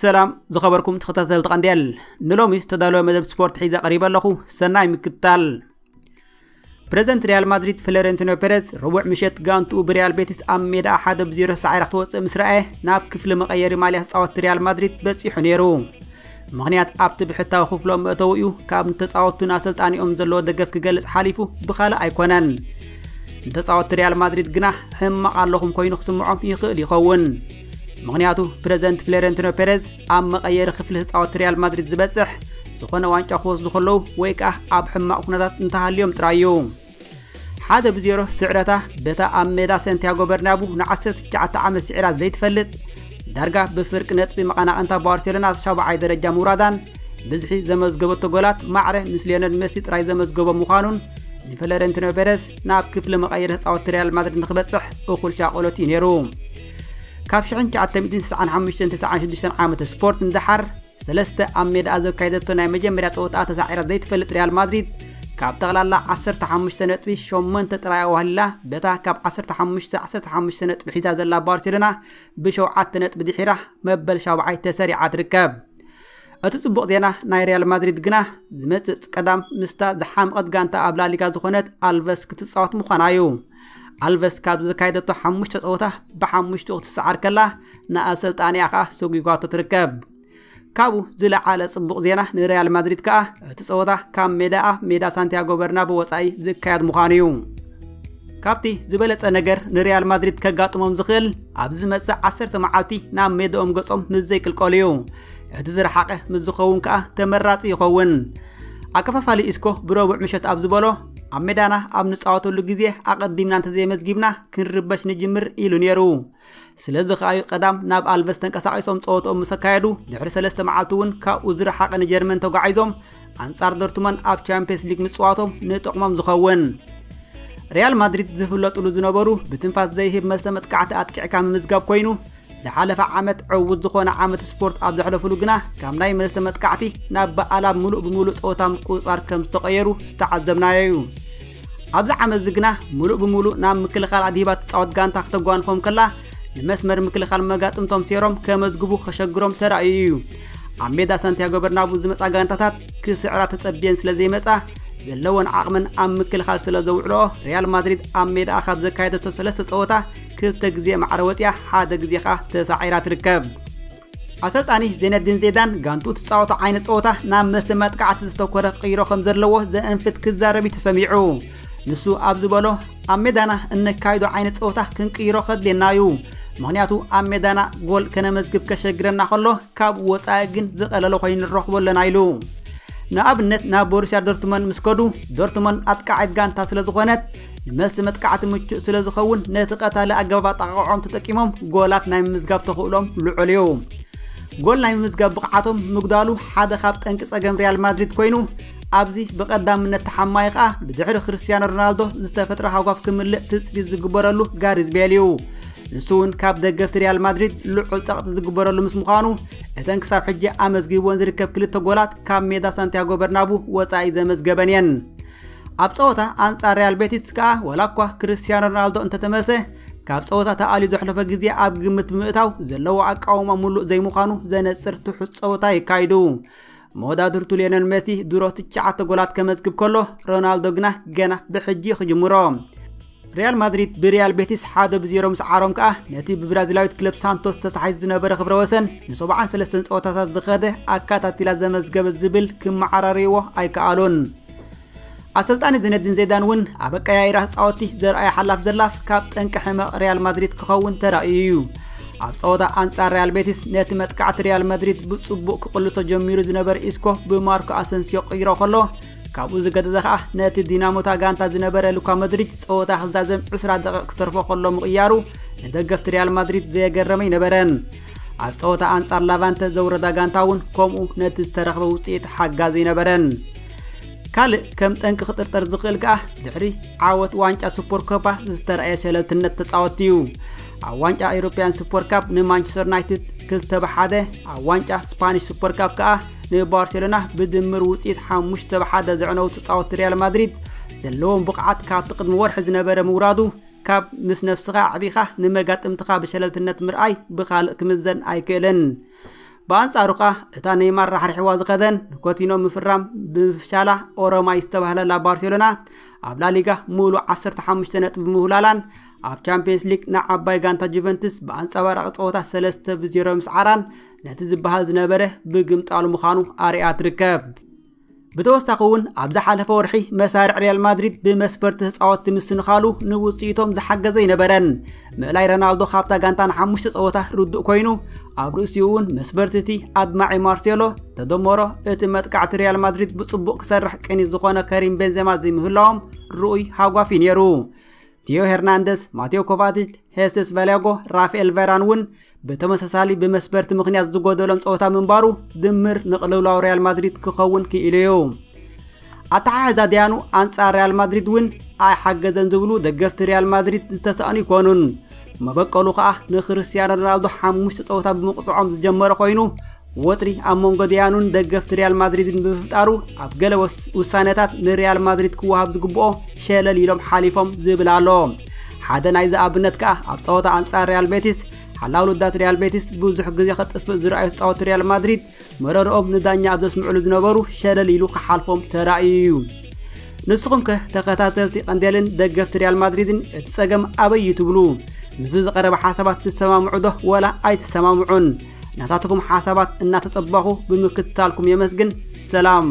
ሰላም ዝኸበርኩም ተኸታተልቲ ቀንዴል፣ ንሎሚ ዝተዳለወ መደብ ስፖርት ሒዘ ቀሪበ ኣለኹ። ሰናይ ምክትታል። ፕሬዚደንት ሪያል ማድሪድ ፍሎሬንቲኖ ፔሬዝ ረቡዕ ምሸት ጋንትኡ ብሪያል ቤቲስ ኣብ ሜዳ ሓደ ብዜሮ ሳዒራ ክትወፅእ ምስ ረኣየ፣ ናብ ክፍሊ መቐየሪ ማልያ ተፃወትቲ ሪያል ማድሪድ በፂሑ ነይሩ። ምኽንያት ኣብቲ ብሕታዊ ክፍሎም መእተዊኡ ካብ ንተፃወቱን ኣሰልጣኒኦም ዘለዎ ደገፍ ክገልጽ ሓሊፉ ብኻልእ ኣይኮነን። ንተፃወትቲ ሪያል ማድሪድ ግና ሕማቕ ኣለኹም ኮይኑ ክስምዖም ይኽእል ይኸውን። ምኽንያቱ ፕሬዚደንት ፍሎሬንቲኖ ፔሬዝ ኣብ መቐየሪ ክፍሊ ተፃወትቲ ሪያል ማድሪድ ዝበፅሕ ዝኾነ ዋንጫ ክወስዱ ከለዉ ወይ ከዓ ኣብ ሕማቕ ኩነታት እንተሃልዮም ጥራይ እዩ። ሓደ ብዜሮ ስዕረታ በታ ኣብ ሜዳ ሳንቲያጎ በርናቡ ን ዓሰርተ ትሽዓተ ዓመት ስዒራ ዘይትፈልጥ፣ ዳርጋ ብፍርቂ ነጥቢ መቐናቕንታ ባርሴሎና ሻብዓይ ደረጃ ምውራዳን ብዝሒ ዘመዝገበቶ ጎላት ማዕረ ምስ ሊዮነል ሜሲ ጥራይ ዘመዝገቦ ምዃኑን ንፍሎሬንቲኖ ፔሬዝ ናብ ክፍሊ መቐየሪ ተፃወትቲ ሪያል ማድሪድ ንክበፅሕ እኹል ሻቆሎት እዩ ነይሩ። ካብ ሽሕን ትሽዓተ ሚእትን ተስዓን ሓሙሽተን ተስዓን ሽዱሽተን ዓመት ስፖርት ንደሓር ሰለስተ ኣብ ሜዳኣ ዘካየደቶ ናይ መጀመርያ ፀወታ ተሳዒራ ዘይትፈልጥ ሪያል ማድሪድ ካብ ጠቕላላ ዓሰርተ ሓሙሽተ ነጥቢ ሸሞንተ ጥራይ ኣዋህሊላ በታ ካብ ዓሰርተ ሓሙሽተ ዓሰርተ ሓሙሽተ ነጥቢ ሒዛ ዘላ ባርሴሎና ብሸውዓተ ነጥቢ ድሒራ መበል ሻውዓይ ተሰሪዓ ትርከብ። እቲ ጽቡቕ ዜና ናይ ሪያል ማድሪድ ግና ዝመጽእ ቀዳም ምስታ ዝሓመቐት ጋንታ ኣብ ላሊጋ ዝኾነት ኣልቨስ ክትጻወት ምዃና እዩ። ኣልቨስ ካብ ዘካየደቶ ሓሙሽተ ጸወታ ብሓሙሽቱ ክትሰዓር ከላ ንኣሰልጣኒኣ ከኣ ሰጒጓቶ ትርከብ። ካብኡ ዝለዓለ ጽቡቕ ዜና ንሪያል ማድሪድ ከኣ እቲ ጸወታ ካብ ሜዳኣ ሜዳ ሳንቲያጎ በርናቡ ወጻኢ ዝካየድ ምዃኑ እዩ። ካብቲ ዝበለጸ ነገር ንሪያል ማድሪድ ከጋጥሞም ዝኽእል ኣብ ዝመጽእ ዓሰርተ መዓልቲ ናብ ሜዳኦም ገጾም ምስ ዘይቅልቀሉ እዩ። እቲ ዝረሓቐ ምስ ዝኸውን ከኣ ተመራጺ ይኸውን። ኣከፋፋሊ ኢስኮ ብረቡዕ ምሸት ኣብ ዝበሎ ኣብ ሜዳና ኣብ ንጻወተሉ ግዜ ኣቐዲምና እንተዘይመዝጊብና ክንርበሽ ንጅምር ኢሉ ነይሩ። ስለዚ ከኣ እዩ ቀዳም ናብ ኣልቨስ ተንቀሳቒሶም ጸወትኦም ምስ ኣካየዱ ድሕሪ ሰለስተ መዓልቲ እውን ካብኡ ዝረሓቐ ንጀርመን ተጓዒዞም ኣንጻር ዶርትመን ኣብ ቻምፒየንስ ሊግ ምጽዋቶም ንጥቕሞም ዝኸውን። ሪያል ማድሪድ ዝፍለጡሉ ዝነበሩ ብትንፋስ ዘይህብ መልሰ መጥቃዕቲ ኣጥቂዕካ ምምዝጋብ ኮይኑ ዝሓለፈ ዓመት ዕዉት ዝኾነ ዓመት ስፖርት ኣብ ዘሕለፉሉ ግና ካብ ናይ መልሰ መጥቃዕቲ ናብ ብኣላብ ምሉእ ብምሉእ ጸወታ ምቁጽጻር ከም ዝተቐየሩ ዝተዓዘብናዮ እዩ። ኣብዚ ዓመት እዚ ግና ምሉእ ብምሉእ ናብ ምክልኻል ኣድሂባ ትጻወት ጋንታ ክተጓንፎም ከላ ንመስመር ምክልኻል መጋጥምቶም ሴሮም ከመዝግቡ ከሸግሮም ተራእዩ እዩ። ኣብ ሜዳ ሳንቲያጎ በርናቡ ዝመጻ ጋንታታት ክስዕራ ተጸብየን ስለ ዘይመጻ ዘለወን ዓቕመን ኣብ ምክልኻል ስለ ዘውዕልኦ ሪያል ማድሪድ ኣብ ሜዳኣ ካብ ዘካየደቶ ሰለስተ ጸወታ ክልተ ግዜ ማዕረ ወጽያ ሓደ ግዜ ከኣ ተሳዒራ ትርከብ። ኣሰልጣኒ ዜነዲን ዜዳን ጋንቱ ትጻወቶ ዓይነት ጸወታ ናብ መልሲ መጥቃዕቲ ዝተኮረ ክቕይሮ ከም ዘለዎ ዘእንፍት ክዛረብ እዩ ተሰሚዑ። ንሱ ኣብ ዝበሎ ኣብ ሜዳና እነካይዶ ዓይነት ጸወታ ክንቅይሮ ከድልየና እዩ። ምኽንያቱ ኣብ ሜዳና ጎል ከነመዝግብ ከሸግረና ከሎ ካብ ወጻኢ ግን ዝቐለለ ኮይኑ ንረኽቦ ኣለና ኢሉ። ንኣብነት ናብ ቦሩስያ ዶርትመን ምስ ከዱ ዶርትመን ኣጥቃዓይት ጋንታ ስለ ዝኾነት ንመልሲ መጥቃዕቲ ምቹእ ስለ ዝኸውን ነቲ ቀታሊ ኣገባብ ኣጠቓቕዖም ተጠቂሞም ጎላት ናይ ምምዝጋብ ተኽእሎም ልዑል እዩ። ጎል ናይ ምምዝጋብ ብቕዓቶም ምጉዳሉ ሓደ ካብ ጠንቂ ጸገም ሪያል ማድሪድ ኮይኑ ኣብዚ ብቐዳምነት ተሓማይ ከኣ ብድሕሪ ክርስቲያኖ ሮናልዶ ዝተፈጥረ ሃጓፍ ክምልእ ትጽቢት ዝግበረሉ ጋሪዝ ቤል እዩ። ንሱ እውን ካብ ደገፍቲ ሪያል ማድሪድ ልዑል ጸቕጢ ዝግበረሉ ምስ ምዃኑ እተን ክሳብ ሕጂ ኣመዝጊብወን ዝርከብ ክልተ ጎላት ካብ ሜዳ ሳንቲያጎ በርናቡ ወጻኢ ዘመዝገበን እየን። ኣብ ጸወታ ኣንጻር ሪያል ቤቲስ ከኣ ዋላ እኳ ክርስቲያኖ ሮናልዶ እንተተመልሰ ካብ ጸወታ ተኣልዩ ዘሕለፎ ግዜ ኣብ ግምት ብምእታው ዘለዎ ኣቃውማ ምሉእ ዘይምዃኑ ዘነጽር ትሑት ጸወታ የካይዱ። መወዳድርቱ ሊዮነል ሜሲ ድሮ ትሽዓተ ጎላት ከመዝግብ ከሎ ሮናልዶ ግና ገና ብሕጂ ክጅምሮ። ሪያል ማድሪድ ብሪያል ቤቲስ ሓደ ብዜሮ ምስ ዓሮም ከኣ ነቲ ብብራዚላዊት ክለብ ሳንቶስ ተታሒዙ ዝነበረ ክብረ ወሰን ንሰብዓን ሰለስተን ጸወታታት ዝኸደ ኣካታቲላ ዘመዝገበ ዝብል ክመዓራርይዎ ኣይከኣሉን። ኣሰልጣኒ ዝነዲን ዜዳን እውን ኣብ ኣቀያይራ ተጻወትቲ ዘርኣያ ሓላፍ ዘላፍ ካብ ጠንቂ ሕመቕ ሪያል ማድሪድ ክኸውን ተራእዩ እዩ። ኣብ ጸወታ ኣንጻር ሪያል ቤቲስ ነቲ መጥቃዕቲ ሪያል ማድሪድ ብጽቡቕ ክቕልሶ ጀሚሩ ዝነበረ ኢስኮ ብማርኮ ኣሰንሲዮ ክቕይሮ ከሎ ካብኡ ዝገደደ ከኣ ነቲ ዲናሞታ ጋንታ ዝነበረ ሉካ ሞድሪች ጸወታ ክዛዘም ዕስራ ደቂቕ ክተርፎ ከሎ ምቕያሩ ንደገፍቲ ሪያል ማድሪድ ዘየገረመ ኣይነበረን። ኣብ ጸወታ ኣንጻር ላቫንተ ዘውረዳ ጋንታ እውን ከምኡ ነቲ ዝተረኽበ ውጽኢት ሓጋዚ ኣይነበረን። ካልእ ከም ጠንቂ ክጥርጠር ዝኽእል ከኣ ድሕሪ ዓወት ዋንጫ ሱፐር ኮፓ ዝተረኣየ ሸለልትነት ተጻወትቲ እዩ። ኣብ ዋንጫ ኤውሮፕያን ሱፐር ካፕ ንማንቸስተር ዩናይትድ ክልተ ብ ሓደ፣ ኣብ ዋንጫ ስፓኒሽ ሱፐር ካፕ ከኣ ንባርሴሎና ብድምር ውጽኢት ሓሙሽተ ብ ሓደ ዘዕነዉ ተጻወትቲ ሪያል ማድሪድ ዘለዎም ብቕዓት ካብቲ ቅድሚ ወርሒ ዝነበረ ምውራዱ ካብ ምስ ነብስኻ ኣዕቢኻ ንመጋጥምትኻ ብሸለልትነት ምርኣይ ብኻልእ ክምዘን ኣይክእልን። ብኣንጻሩ ከኣ እታ ኔይማር ራሕሪሕዋ ዝኸደን ንኮቲኖ ምፍራም ብምፍሻላ ኦሮማይ ዝተባህለላ ባርሴሎና ኣብ ላሊጋ ሙሉ ዓሰርተ ሓሙሽተ ነጥቢ ምውላላን ኣብ ቻምፒየንስ ሊግ ንዓባይ ጋንታ ጁቨንትስ ብኣንጸባራቂ ጸወታ ሰለስተ ብዜሮ ምስዓራን ነቲ ዝበሃል ዝነበረ ብግምጣሉ ምዃኑ ኣርያ ትርከብ። ብተወሳኺ እውን ኣብ ዝሓለፈ ወርሒ መሳርዕ ሪያል ማድሪድ ብመስፈርቲ ተጻወትቲ ምስንኻሉ ንውጽኢቶም ዝሓገዘ ኣይነበረን። ምእላይ ሮናልዶ ካብታ ጋንታ ንሓሙሽተ ጸወታ ርዱእ ኮይኑ ኣብ ርእሲኡ እውን መስፈርቲ እቲ ኣድማዒ ማርሴሎ ተደመሮ እቲ መጥቃዕቲ ሪያል ማድሪድ ብጽቡቕ ክሰርሕ ቅኒ ዝኾነ ከሪም ቤንዜማ ዘይምህላዎም ርኡይ ሃጓፊ ነይሩ። ቲዮ ሄርናንደዝ፣ ማቴዮ ኮቫቲች፣ ሄስስ ቫሌጎ፣ ራፋኤል ቬራን እውን ብተመሳሳሊ ብመስበርቲ ምኽንያት ዝጎደሎም ጸወታ ምንባሩ ድምር ንቕልውላው ሪያል ማድሪድ ክኸውን ክኢሉ እዩ። ኣተሓሕዛ ዲያኑ ኣንጻር ሪያል ማድሪድ እውን ኣይሓገዘን ዝብሉ ደገፍቲ ሪያል ማድሪድ ዝተሳእኑ ይኮኑን። መበቀሉ ከኣ ንክርስቲያኖ ሮናልዶ ሓሙሽተ ጸወታ ብምቕጽዖም ዝጀመረ ኮይኑ ወጥሪ ኣብ መንጎ ዲያኑን ደገፍቲ ሪያል ማድሪድን ብምፍጣሩ ኣብ ገለ ወስ- ውሳነታት ንሪያል ማድሪድ ክወሃብ ዝግብኦ ሸለል ኢሎም ሓሊፎም ዝብል ኣሎ። ሓደ ናይዚ ኣብነት ከኣ ኣብ ጸወታ ኣንጻር ሪያል ቤቲስ ሓላው ልዳት ሪያል ቤቲስ ብዙሕ ግዜ ከጥፍእ ዝረኣዩ ተጻወቲ ሪያል ማድሪድ መረርኦም ንዳኛ ኣብ ዘስምዕሉ ዝነበሩ ሸለል ኢሉ ክሓልፎም ተራእዩ እዩ። ንስኹም ከ ተኸታተልቲ ቀንዴልን ደገፍቲ ሪያል ማድሪድን እቲ ጸገም ኣበይ እዩ ትብሉ? ምስዚ ዝቐረበ ሓሳባት ትሰማምዑ ዶ ወላ ኣይትሰማምዑን? ናታትኩም ሓሳባት እናተጸባኹ ብምክትታልኩም የመስግን። ሰላም።